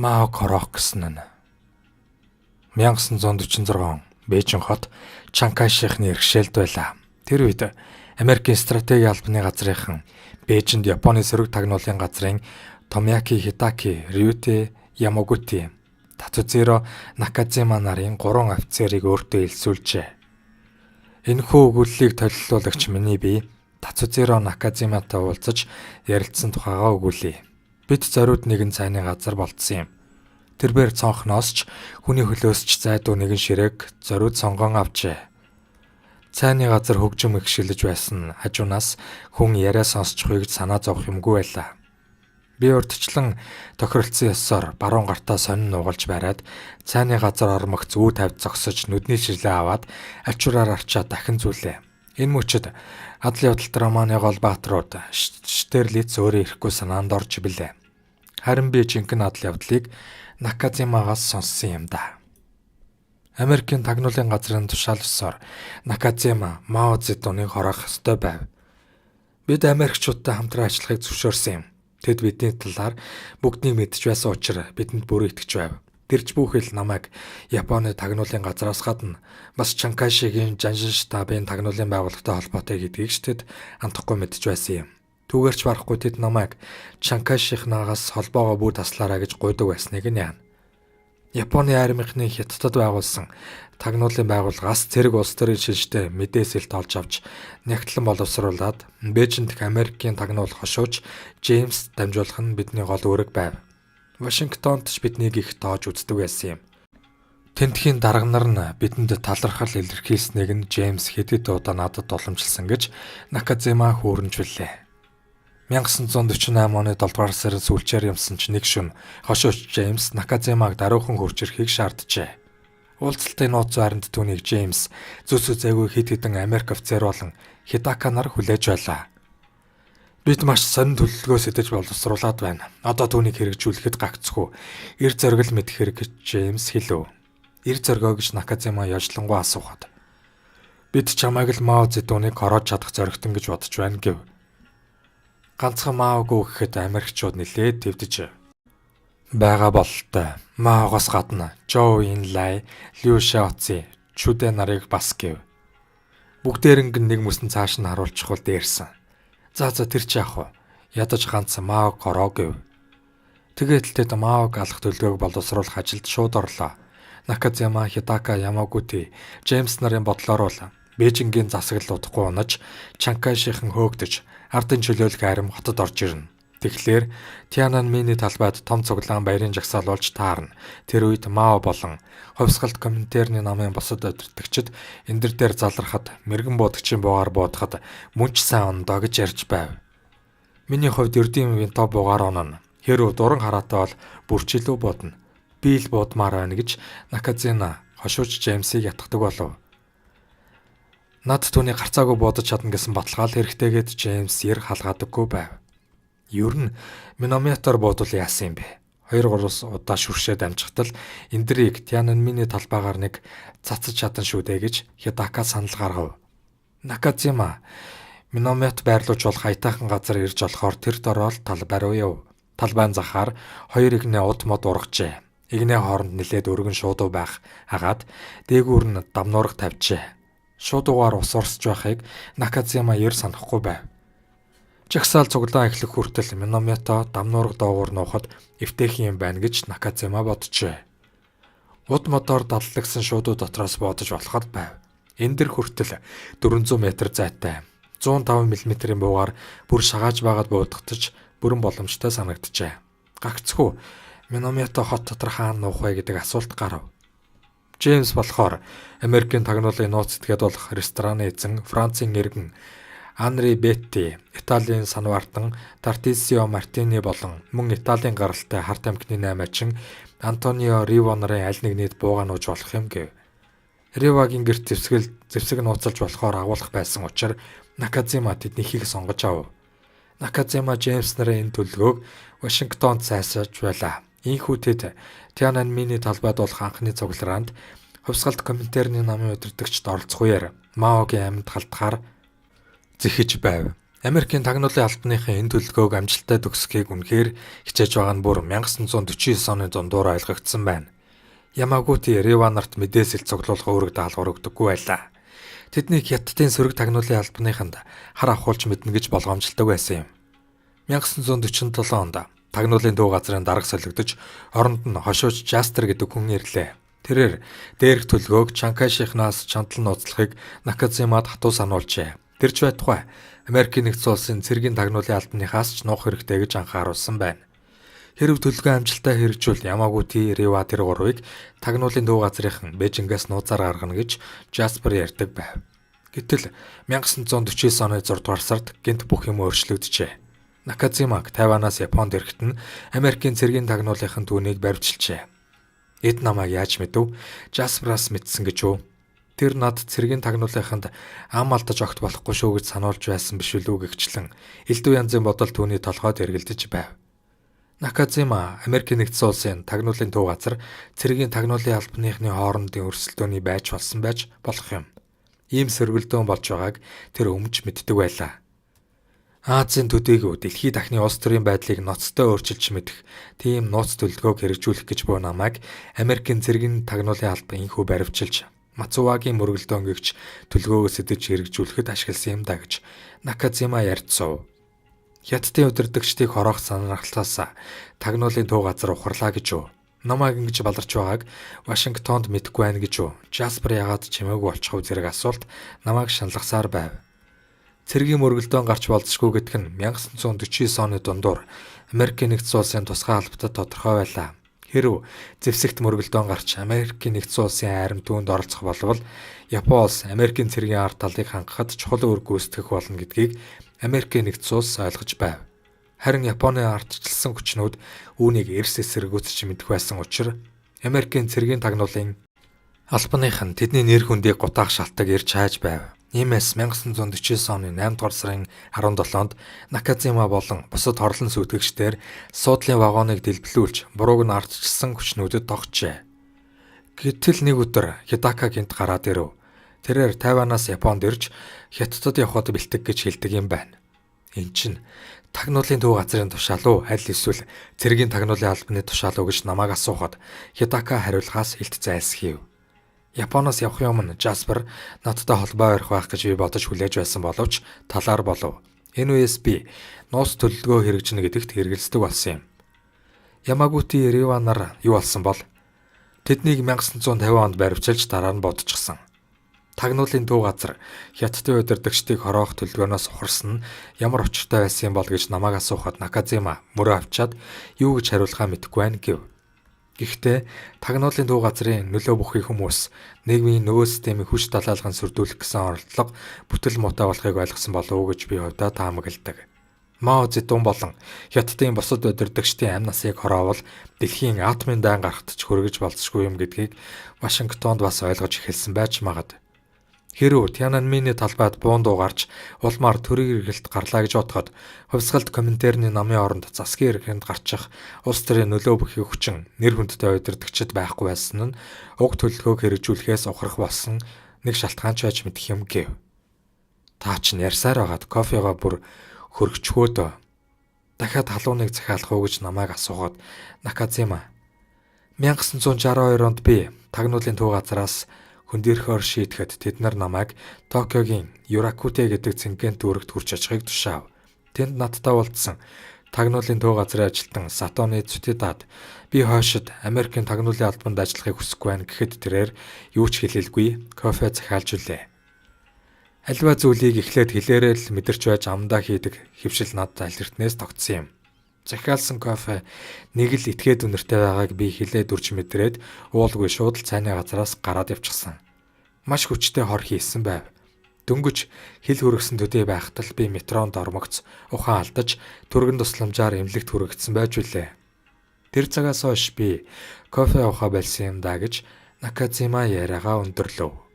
Мао Корох гэсэн нь. 1946 он Бээжин хот Чанкайшихны иргэшээлд байлаа. Тэр үед Америкийн стратеги албаны газрынхан Бээжинд Японы сөрөг тагнуулын газрын Томияки Хитаки, Рюте Ямагути, Тацузиро Накадзима нарын гурван офицерыг өөртөө элсүүлжээ. Энэхүү өгүүллийг толилуулагч миний бие Тацузиро Накадзиматай уулзаж ярилцсан тухайгаа өгүүлье. Бид зориуд нэгэн цайны газар болцсон юм. Тэрбээр цонхноос ч хүний хөлөөс ч зайдуу нэгэн ширээг зориуд сонгон авчээ. Цайны газар хөгжим ихшилж байсан хажуунаас хүн яриа сонсчихъя гэж санаа зовох юмгүй байлаа. Би урдчлан тохиролцсон ёсоор баруун гартаа сонин нугалж бариад цайны газар ормогц зүү тавьд зогсож нүдний ширлээ аваад альчуураар арчаад дахин зүүлээ. Энэ мөчид адал явдалт романы гол бааtruуд Штерлиц өөрөө ирэхгүй санаанд орж билээ. Харин би жинхэнэ адал явдлыг Накадзимагаас сонссон юм да. Америкийн тагнуулын газрын тушаал ёсоор Накадзима Мао Цзэдуныг хороох ёстой байв. Бид Америкчуудтай хамтран ажиллахыг зөвшөөрсөн юм. Тэд бидний талаар бүгднийг мэдэж байсан учраас бидэнд бүрэн итгэж байв. Тэрч бүхэл намайг Японы тагнуулын газраас гадна бас Чанкайшигийн Жанжин штабын тагнуулын байгууллагатай холбоотой гэдгийг ч тэд андахгүй мэдэж байсан юм. Түүгээрч барахгүй тэд намайг Чанкайшихнаагаас холбоогоо бүр таслаарай гэж гуйдаг байсныг нь яана. Японы армийнхны Хятадд байгуулсан тагнуулын байгууллагаас цэрэг улс төрийн шилжтэй мэдээсэлт олж авч нягтлан боловсруулад Бээжин дэх Америкийн тагнуул хошууч Джеймс дамжуулах нь бидний гол үүрэг байв. Вашингтонд ч биднийг их тоож үздэг байсан юм. Тэндхийн дарга нар нь бидэнд талархал илэрхийлснийг нь Джеймс хэд хэд удаа надад уламжилсан гэж Накадзима хүүрнэж билээ. 1948 оны 7 дугаар сарын сүүлчээр юмсан ч нэг шөнө хошууч Джеймс Накадзимаг даруухан хурж ирэхийг шаарджээ. Уулзалтын нууц байранд түүнийг Джеймс зүс үзээгүй хэд хэдэн Америк офицер болон Хидака нар хүлээж байлаа. Бид маш сонин төлөвлөгөө сэтэж боловсруулад байна. Одоо түүнийг хэрэгжүүлэхэд гагцхүү. Эр зоригл мэдэх хэрэг гэж Джеймс хэлв. Эр зоригоо гэж Накадзима ёжлонгуй асуухад. Бид чамайг л Мао Цзэдуныг хороож чадах зоригтон гэж бодож байна гэв. Ганцхан Маогүй гэхэд Америкчууд нэлээд твдэж байгаа бололтой. Маогоос гадна Жоу Ин Лай, Лю Шаоци, Чүдэ нарыг бас гэв. Бүгдээрэнг нэг мөсөн цааш нь харуулчихвал дээрсэн. За за тэр чи яах вэ? Ядаж ганц Маог хороо гэв. Тэгээд л тэд Маог алах төлөвлөгөөг боловсруулах ажилд шууд орлоо. Накадзима, Хидака, Ямагути, Джеймс нарын бодлоор бол Бээжингийн засаглал удахгүй унаж, Чанкайшихан хөөгдөж, ардын чөлөөлөх арим хотод орж ирнэ. Тэгэхээр Тяньаньмэний талбайд том цуглаан баярын жагсаал болж таарна. Тэр үед Мао болон хувьсгалт Коминтерны намын бусад удирдагчид эндэр дээр залрахад, мэргэн буудагчийн буугаар буудахад мөн ч сайн ондоо гэж ярьж байв. Миний хувьд ердийн винто буугаар онно. Хэрв дуран хараатай бол бүр ч илүү буудна. Би л буудмаар байна гэж Накадзима хошууч Джеймсийг ятгадаг болов. Над түүний гарцаагүй буудаж чадна гэсэн баталгаа л хэрэгтэйгээд Джеймс ер халгаадаггүй байв. Ер нь минометоор буудвал яасан юм бэ? 2 3 удаа шүршээд амжихтал эндрийг Тяньаньмэний талбайгаар нэг цацаж чадан шүү дээ гэж Хидака санал гаргав. Накадзима миномет байрлуулж болох аятайхан газар ирж болохоор тэр дороо л талбай руу яв. Талбайн захаар хоёр игнэ уд мод ургажээ. Игнэ хооронд нилээд өргөн шуудуу байх хагаад дээгүүр нь дамнуурга тавьжээ. Шуудуугаар ус урсж байхыг Накадзима ер санахгүй байв. Жагсаал цуглаан эхлэх хүртэл миномето дамнуурга доогуур нуухад эвтэйхэн юм байна гэж Накадзима боджээ. Уд модоор даллагсан шуудуу дотроос буудаж болоход байв. Эндэр хүртэл 400 метр зайтай 105 мм-ийн буугаар бүр шагааж байгаад буудагтаж бүрэн боломжтой санагджээ. Гагцхүү миномето хот дотор хаана нуух вэ гэдэг асуулт гарав. Джеймс болохоор Америкийн тагнуулын нууц этгээд болох рестораны эзэн Францын иргэн Анри Бетти, Италийн санваартан Тартисио Мартини болон мөн Италийн гаралтай хар тамхины наймаачин Антонио Риво нарын аль нэгнийд буугаа нууж болох юм гэв. Ривагийн гэрт зэвсгэл зэвсэг нууцлж болохоор агуулах байсан учраас Накадзима тэднийхийг сонгож ав. Накадзима Джеймс нарын энэ төлөвлөгөөг Вашингтонд сайсааж байлаа. Ийхүү тэд Тяньаньмэний талбайд болох анхны цуглараанд хувьсгалт Коминтерны намын удирдагчид оролцох үеэр Маогийн амьд халтахаар зэхэж байв. Америкийн тагнуулын албаныхын энэ төлөвлөгөөг амжилттай төгсөхийг үнэхээр хичээж байгаа нь бүр 1949 оны дундуур ойлгогдсон байна. Ямагути Рева нарт мэдээсэл цуглуулах үүрэг даалгавар өгдөггүй байлаа. Тэднийг Хятадын сөрөг тагнуулын албаныханд хар авахулж мэднэ гэж болгоомжилдог байсан юм. 1947 онд тагнуулын төв газрын дарга солигдож, оронд нь хошууч Жастер гэдэг хүн ирлээ. Тэрээр дээрх төлгөөг Чанкайшихнаас чандлан нууцлахыг Накадзимад хатуу сануулжээ. Тэр ч байтугай Америкийн нэгдсэн улсын цэргийн тагнуулын албаныхаас ч нуух хэрэгтэй гэж анхааруулсан байна. Хэрв төлгөө амжилттай хэрэгжүүл Ямагути, Рева тэр гурвыг тагнуулын төв газрынхан Бээжингээс нууцаар гаргана гэж Жаспер ярьдаг байв. Гэтэл 1949 оны 6 дугаар сард гэнэт бүх юм өөрчлөгдөжээ. Накадзимаг Тайванаас Японд ирэхэд нь Америкийн цэргийн тагнуулынхан түүнийг баривчилжээ. Эд намайг яаж мэдэв? Жаспераас мэдсэн гэж үү? Тэр над цэргийн тагнуулынханд ам алдаж огт болохгүй шүү гэж сануулж байсан биш үү гэгчлэн элдв янзын бодол түүний толгойд эргэлдэж байв. Накадзима Америкийн нэгдсэн улсын тагнуулын төв газар цэргийн тагнуулын албаныхны хоорондын өрсөлдөөний байж болсон байж болох юм. Ийм сөргөлдөөн болж байгааг тэр өмч мэддэг байлаа. Азийн төдийгүй дэлхий дахны улс төрийн байдлыг ноцтой өөрчилж мэдэх тийм нууц төлөвлөгөөг хэрэгжүүлэх гэж буй намайг Америкийн цэргийн тагнуулын албан ийнхүү баривчилж Мацувагийн мөргөлдөөн гэгч төлөвлөгөөгөө сэдэж хэрэгжүүлэхэд ашигласан юм да гэж Накадзима ярьцав. Хятадын удирдагчдыг хороох санаархлаас тагнуулын төв газар ухарлаа гэж үү? Намайг ингэж баларч байгааг Вашингтонд мэдэхгүй байна гэж үү? Жаспер яагаад чимээгүй болчих вэ зэрэг асуулт намайг шаналгасаар байв. Цэргийн мөргөлдөөн гарч болзошгүй гэдг нь 1949 оны дундуур Америкийн нэгдсэн улсын тусгай албатад тодорхой байлаа. Хэрв зэвсэгт мөргөлдөөн гарч Америкийн нэгдсэн улсын айрам түүнд оролцох болвол Япон улс Америкийн цэргийн ард талыг хангахад чухал үүрэг гүйцэтгэх болно гэдгийг Америкийн нэгдсэн улс ойлгож байв. Харин Японы ардчилсан хүчнүүд үүнийг эрс эсэргүүцэж мэдэх байсан учраас Америкийн цэргийн тагнуулын албаных нь тэдний нэр хүндийг гутаах шалтаг ирж хайж байв. Иймээс 1949 оны 8 дугаар сарын 17-нд Накадзима болон бусад хорлон сүйтгэгчдээр суудлын вагоныг дэлбэлүүлж бурууг нь ардчилсан хүчнүүдэд тогтжээ. Гэтэл нэг өдөр Хидака гэнэт гараад ирэв. Тэрээр Тайванаас Японд ирж Хятадд явхад бэлтгэх гэж хэлдэг юм байна. Эн чинь тагнуулын төв газрын тушаал уу аль эсвэл цэргийн тагнуулын албаны тушаал уу гэж намайг асуухад Хидака хариулахаас илт зайлсхийв. Японоос явахын өмнө Жаспер надтай холбоо барих байх гэж би бодож хүлээж байсан боловч талаар болов. NUSB нууц төлөвлөгөө хэрэгжинэ гэдэгт эргэлздэг болсон юм. Ямагути Рева нар юу болсон бол тэднийг 1950 онд баривчилж дараа нь бодчихсон. Тагнуулын төв газар Хятадын удирдагчдыг хороох төлөвлөгөөнөөс ухарсан нь ямар учиртай байсан юм бол гэж намайг асуухад Накадзима мөрөө авчаад юу гэж хариулахаа мэдэхгүй байна гэв. Гэхдээ тагнуулын төв газрын нөлөө бүхий хүмүүс нийгмийн нөгөө системийг хүч далаалган сүрдүүлэх гэсэн оролдлого бүтэл муутай болохыг ойлгосон болов уу гэж би хувьдаа таамагладаг. Мао Цзэдун болон Хятадын бусад удирдагчдын амь насыг хороовол дэлхийн атомын дайн гарахад ч хүргэж болзошгүй юм гэдгийг Вашингтонд бас ойлгож эхэлсэн байж магад. Хэрв Тяньаньмэний талбайд буун дуу гарч улмаар төрийн эргэлт гарлаа гэж бодоход хувьсгалд Коминтерний намын оронд засгийн эрхэнд гарчих улс төрийн нөлөө бүхий хүчин нэр хүндтэй удирдагчид байхгүй байсан нь уг төлөвлөгөөг хэрэгжүүлэхээс ухрах болсон нэг шалтгаан ч байж мэдэх юм гэв. Та чинь ярьсаар байгаад кофегоо бүр хөргөчхөө дөө. Дахиад халууныг захиалах уу гэж намайг асуухад Накадзима 1962 онд би тагнуулын төв газараас хөндөрхөөр шийдэхэд тэд нар намайг Токиогийн Юракүтэ гэдэг цэнгээн дүүрэгт хүрч очихыг тушаав. Тэнд надтай уулзсан тагнуулын төв газрын ажилтан Сатоны Цүтидад би хойшид Америкийн тагнуулын албанд ажиллахыг хүсэхгүй байна гэхэд тэрээр юу ч хэлэлгүй кофе захиалж үлээ. Аливаа зүйлийг эхлээд хэлээрээ л мэдэрч байж амдаа хийдэг хэвшил надад аль эртнээс тогтсон юм. Захиалсан кофе нэг л этгээд үнэртэй байгааг би хилээ дүрж мэдрээд уулгүй шууд л цайны газараас гараад явчихсан. Маш хүчтэй хор хийсэн байв. Дөнгөж хил хүргэсэн төдий байхад л би метронд ормогц ухаан алдаж түргэн тусламжаар эмнэлэгт хүргэгдсэн байж билээ. Тэр цагаас хойш би кофе уухаа больсон юм да гэж Накадзима яриагаа өндөрлөв.